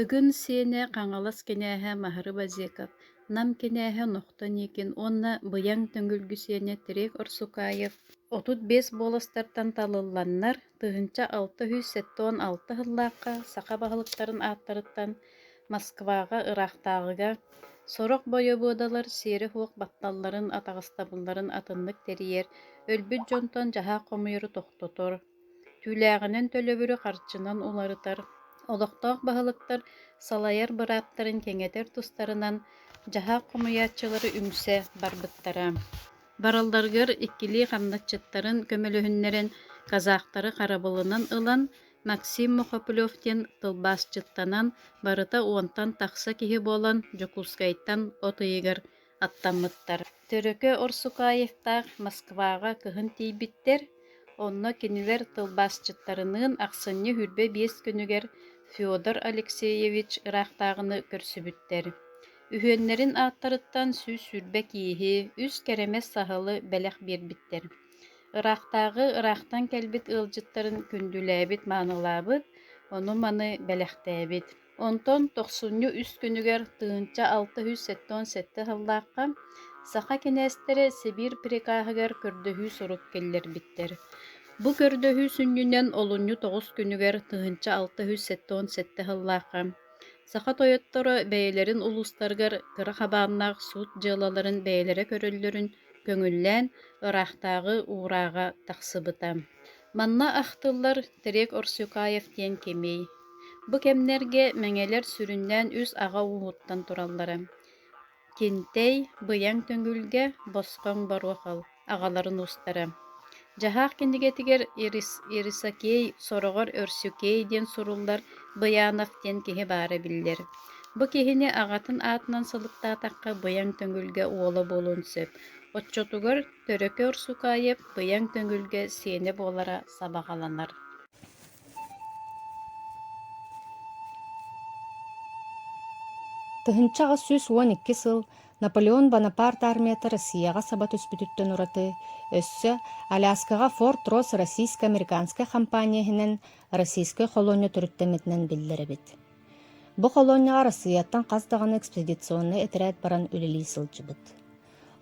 Тыгын сиэнэ Хаҥалас кинээһэ Маһары Базеков, Нам кинээһэ Нохто Никин уонна Быйаҥ Төҥүлгү сиэнэ Терек Орсукаев 35 буоластартан талылланнар, 1676 сыллаахха саха баһылыктарын ааттарыттан Москваҕа ыраахтааҕыга сорох бойобуодалар сиэрэ суох батталларын, атаҕастабылларын атыннык тэрийэр, өлбүт дьонтон дьаһаах хомуйары тохтотор, Түүлээҕинэн төлөбүрү харчынан уларытар, олохтоох баһылыктар салайар бырааптарын кэҥэтэр тустарынан дьаһаах хомуйааччылары үҥсэ барбыттара. Баралларыгар иккилии хамначчыттарын көмөлөһүннэрэн казахтары харабылынан ылан Максим Мохоплев диэн тылбаасчыттанан барыта уонтан тахса киһи буолан Дьокуускайтан от ыйыгар аттаммыттар. Төрөкө Орсукаевтаах Москваҕа кыһын тиийбиттэр, онно кинилэр тылбаасчыттарыныын ахсынньы 25 күнүгэр Федор Алексеевич ыраахтааҕыны көрсүбүттэр. Үһүөннэрин ааттарыттан 120 кииһи, үс кэрэмэс саһылы бэлэх биэрбиттэр. Ыраахтааҕы ыраахтан кэлбит ыалдьыттарын күндүлээбит-маанылаабыт, ону-маны бэлэхтээбит. Онтон тохсунньу үс күнүгэр 1677 сыллаахха саха кинээстэрэ Сибиир прикаһыгар көрдөһүү сурук киллэрбиттэр. Бу көрдөһүү сүнньүнэн олунньу тоҕус күнүгэр 1677 сыллаахха саха тойотторо бэйэлэрин улуустарыгар кыра хабааннаах суут дьыалаларын бэйэлэрэ көрөллөрүн көҥүллээн ыраахтааҕы уурааҕа тахсыбыта. Манна ахтыллар Терек Орсюкаев диэн кимий? Бу кэмнэргэ мэҥэлэр сүрүннээн үс аҕа ууһуттан тураллара: Кинтэй, Быйаҥ Төҥүлгэ, Босхоҥ Боруохал аҕаларын уустара. Дьаһаах кинигэтигэр Ирисакей, сороҕор Өрсүкэй диэн суруллар Быйанов диэн киһи баара биллэр. Бу киһини аҕатын аатынан сылыктаатахха Быйаҥ Төҥүлгэ уола буолуон сөп. Оччотугар Төрөкө Орсукаев Быйаҥ Төҥүлгэ сиэнэ буолара сабаҕаланар. 1812 сыл Наполеон Бонапарт армията Россияҕа саба түспүтүттэн ураты, өссө Аляскаҕа Форт Росс российско-американскай компания иһинэн российскай холуонньа төрүттэммитинэн биллэр эбит. Бу холуонньаҕа Россияттан хас даҕаны экспедиционнай этэрээт баран үлэлии сылдьыбыт.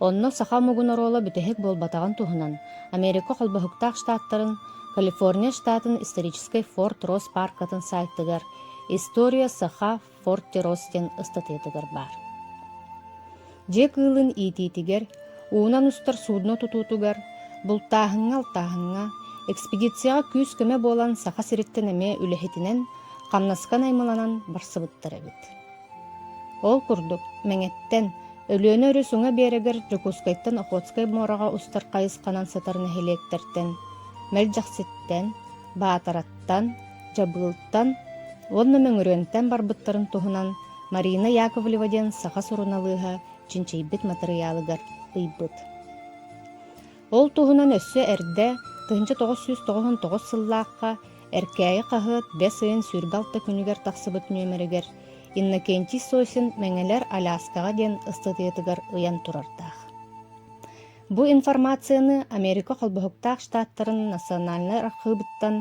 Онно саха омугун оруола бүтэһик буолбатаҕын туһунан Америка Холбоһуктаах Штаттарын Калифорния штатын историческай Форт Росс пааркатын сайтыгар «История Саха Форте Росс» диэн ыстатыйатыгар баар. Дьиэ кыылын иитиитигэр, уунан устар судно тутуутугар, бултааһыҥҥа-алтааһыҥҥа, экспедицияҕа күүс-көмө буолан Саха сириттэн эмиэ үлэһитинэн, хамнаска наймыланан барсыбыттар эбит. Ол курдук, Мэҥэттэн, Өлүөнэ өрүс уҥа биэрэгэр Дьокуускайтан Охотскай муораҕа устар хайысханан сытар нэһилиэктэртэн Мэлдьэхситтэн, Баатараттан, Дьабыылтан уонна Мөҥүрүөнтэн барбыттарын туһунан Марина Яковлева диэн саха суруналыыһа чинчийбит матырыйаалыгар ыйбыт. Ол туһунан өссө эрдэ, 1999 сыллаахха Эркээйи хаһыат бэс ыйын 26 күнүгэр тахсыбыт нүөмэригэр Иннокентий Сосин «Мэҥэлэр Аляскаҕа» диэн ыстатыйатыгар ыйан турардаах. Бу информацияны Америка Холбоһуктаах Штаттарын национальнай архыыбыттан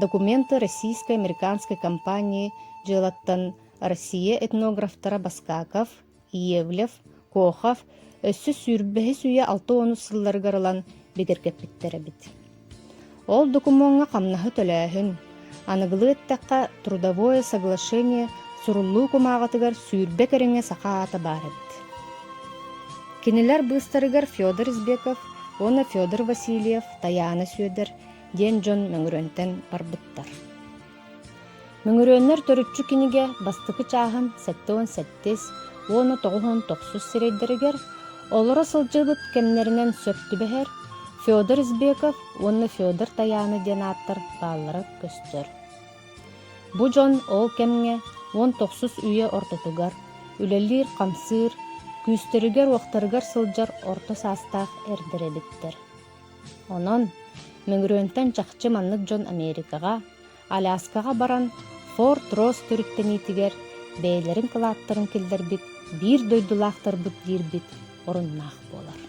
«Документы российско-американской компании» дьыалаттан Россия этнографтара Баскаков, Иевлев, Кохов өссө сүүрбэһис үйэ алта уонус сылларыгар ылан бигэргэппиттэр эбит. Ол докумуоҥҥа хамнаһы төлөөһүн, аныгылыы эттэххэ, трудовое соглашение суруллуу кумааҕытыгар 20 кэриҥэ саха аата баар эбит. Кинилэр быыстарыгар Федор Избеков уонна Федор Васильев, Тайаана Сүөдэр диэн дьон Мөҥүрүөнтэн барбыттар. Мөҥүрүөннэр төрүччү кинигэ бастакы чааһын 77 уонна 99 сирэйдэригэр олоро сылдьыбыт кэмнэринэн сөп түбэһэр Федор Избеков уонна Федор Тайааны диэн ааттар бааллара көстөр. Бу дьон ол кэмҥэ 19 үйэ ортотугар үлэлиир-хамсыыр, күүстэригэр-уохтарыгар сылдьар орто саастаах эрдэр эбиттэр. Онон Мөҥүрүөнтэн чахчы маннык дьон Америкаҕа, Аляскаҕа баран Форт Росс төрүттэниитигэр бэйэлэрин кылааттарын киллэрбит биир дойдулаахтарбыт диирбит оруннаах буолар.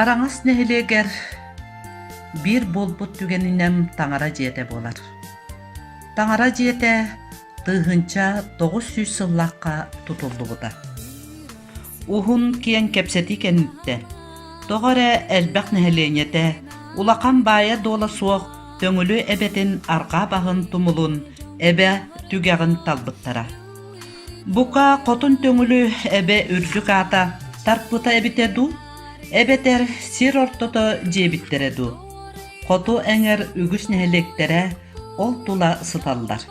Араҥас нэһилиэгэр биир буолбут түгэнинэн таҥара дьиэтэ буолар. Таҥара дьиэтэ 1900 сыллаахха тутуллубута. Уһун киэҥ кэпсэтии кэнниттэн, тоҕо эрэ элбэх нэһилиэнньэтэ улахан баайа-дуола суох Төҥүлү эбэтин арҕаа баһын тумулун эбэ түгэҕин талбыттара. Бука Хотун Төҥүлү эбэ үрдүк аата тарпыта эбитэ дуу, эбэтэр сир ортото дьиэбиттэрэ дуу? Хоту эҥэр үгүс нэһилиэктэрэ ол тула сыталлар.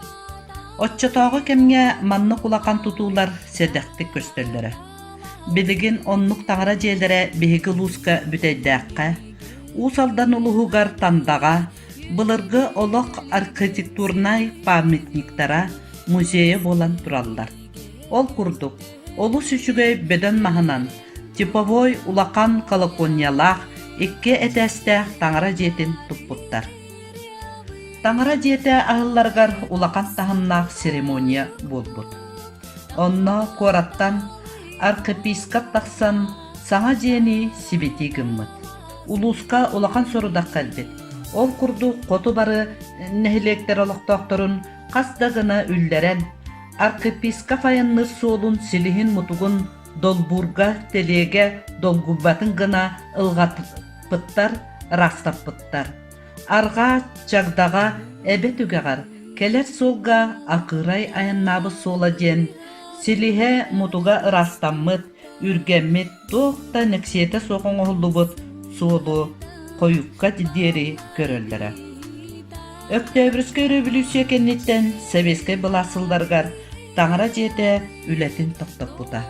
Оччотооҕу кэмҥэ маннык улахан тутуулар сэдэхтик көстөллөрө. Билигин оннук таҥара дьиэлэрэ биһиги улууска Бүтэйдээххэ, Уус Алдан улууһугар Тандаҕа былыргы олох архитектурнай памятниктара музейа буолан тураллар. Ол курдук, олус үчүгэй бөдөҥ маһынан типовой улахан колокольнялаах икки этээстээх таҥара дьиэтин туппуттар. Таҥара дьиэтэ аһылларыгар улахан таһымнаах церемония буолбут. Онно куораттан архиепископ тахсан саҥа дьиэни сибэтии гыммыт. Улууска улахан сорудах кэлбит. Ол курдук хоту бары нэһилиэктэр олохтоохторун хас да гына үллэрэн, архиепископ айанныыр суолун силиһин-мутугун долбуурга, тэлиэгэ долгуйбатын гына ылҕаппыттар, ыраастаппыттар. Арҕаа Чагдаҕа эбэ түгэҕэр кэлэр суолга Акыырай айаннаабыт суола диэн силиһэ мутуга ыраастаммыт, үргэммит, туох да нэксиэтэ суох оҥоһуллубут суолу хойукка диэри көрөллөрө. Өктөөбүрүскэй өрөбүлүүссүйэ кэнниттэн сэбиэскэй былаас сылларыгар таҥара дьиэтэ үлэтин тохтоппута.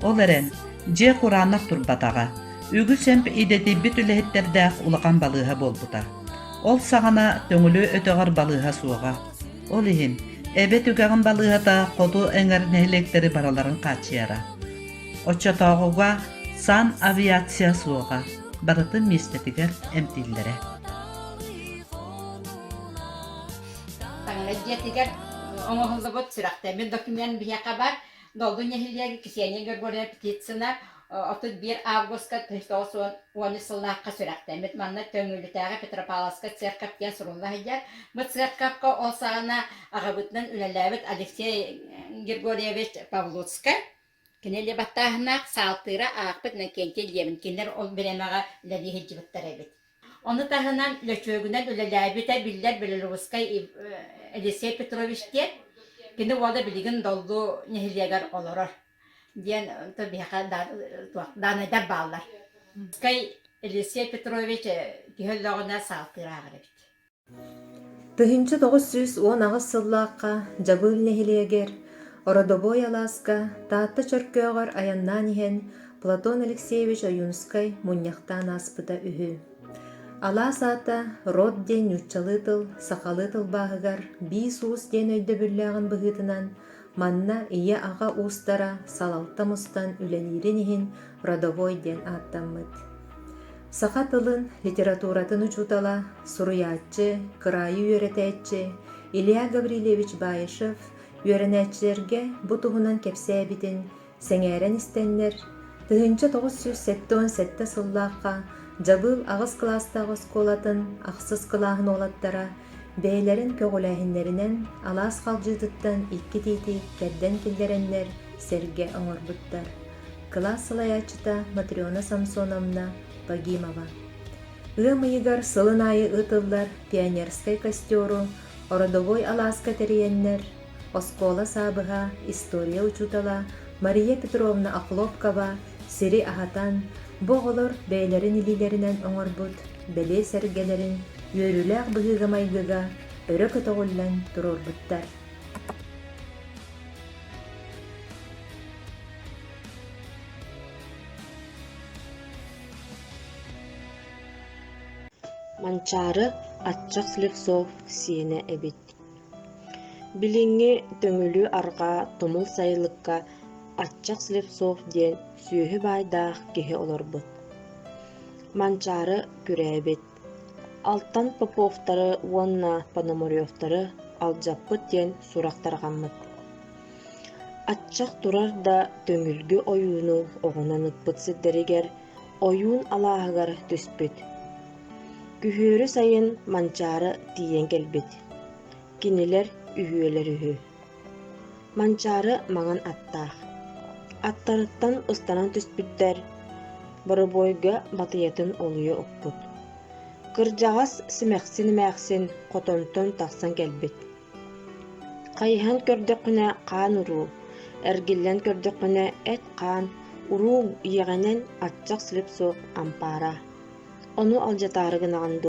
Ол эрэн, дьиэ кураанах турбатаҕа. Үгүс эмп идэтийбит үлэһиттэрдээх улахан балыыһа буолбута. Ол саҕана Төҥүлү өтөҕөр балыыһа суоҕа. Ол иһин Эбэ түгэҕин балыыһата хоту эҥэр нэһилиэктэри барыларын хааччыйара. Оччотооҕуга санавиация суоҕа, барытын миэстэтигэр эмтииллэрэ. Таҥара дьиэтигэр оҥоһуллубут сүрэхтэммит документ биһиэхэ бар. Долгу нэһилиэгэ Ксения Григорьевна Птицына 31 августка 1910 сыллаахха сүрэхтэммит. Манна Төҥүлүтээҕи Петропавловскай церковь диэн сурулла сылдьар. Бу церковка ол саҕана аҕабытынан үлэлээбит Алексей Григорьевич Павлуцкай кини илии баттааһыннаах саалтыыра аахпыт Иннокентий Левин. Кинилэр ол бириэмэҕэ үлэлии сылдьыбыттар эбит. Ону таһынан лөчүөгүнэн үлэлээбитэ биллэр Белорусскай Елисей Петрович диэн. Кини уола билигин Доллу нэһилиэгэр олорор диэн биһиэхэ даанайдар бааллар. Елисей Петрович киһи өллөҕүнэ саалтыыр ааҕар эбит. 1918 сыллаахха Дьабыыл нэһилиэгэр Ородобуой алааска Таатта Чөркөөҕөр айаннаан иһэн Платон Алексеевич Ойуунускай мунньахтаан ааспыта үһү. Алаас аата род диэн нууччалыы тыл сахалыы тылбааһыгар биис уус диэн өйдөбүллээҕин быһыытынан манна ийэ-аҕа уустара салалта мустан үлэлиирин иһин родовой диэн ааттаммыт. Саха тылын, литературатын учуутала, суруйааччы, кыраайы үөрэтээччи Илья Гаврильевич Баишев үөрэнээччилэргэ бу туһунан кэпсээбитин сэҥээрэн истэннэр, 1977 сыллаахха Дьабыыл аҕыс кылаастаах оскуолатын ахсыс кылааһын уолаттара бэйэлэрин көҕүлээһиннэринэн алаас халдьыытыттан икки тиити кэрдэн киллэрэннэр сэргэ оҥорбуттар. кылаас салайааччыта Матрена Самсоновна Погимова. Ыам ыйыгар сылын аайы ыытыллар пионерскай костеру ородовой алааска тэрийэннэр, оскуола саабыһа, история учуутала Мария Петровна Охлопкова сири аһатан, бу оҕолор бэйэлэрин илиилэринэн оҥорбут бэлиэ сэргэлэрин үөрүүлээх быһыыга-майгыга өрө көтөҕүллэн туруорбуттар. Манчаары аччах Слепцов сиэнэ эбит. Билиҥҥи Төҥүлү арҕаа тумул сайылыкка Аччах Слепцов диэн сүөһү баайдаах киһи олорбут. Манчаары күрээбит. Алтан Поповтары уонна Пономаревтары алдьаппыт диэн сурах тарҕаммыт. Аччах турар да Төҥүлгү ойууну оҕунан ыппыт сирдэригэр ойуун алааһыгар түспүт. Күһүөрү сайын Манчаары тиийэн кэлбит. Кинилэр үһүөлэр үһү. Манчаары маҥан аттаах. Аттарыттан ыстанан түспүттэр, боробуойга батыйатын олуйа укпут. Кырдьаҕас симэхсин эмээхсин хотонтон тахсан кэлбит. Хайыһан көрдөххүнэ хаан уруу, эргиллэн көрдөххүнэ эт-хаан уруу ийэҕинэн аччах Слепцов ампаара. Ону алдьатаары гынаҕын дуо?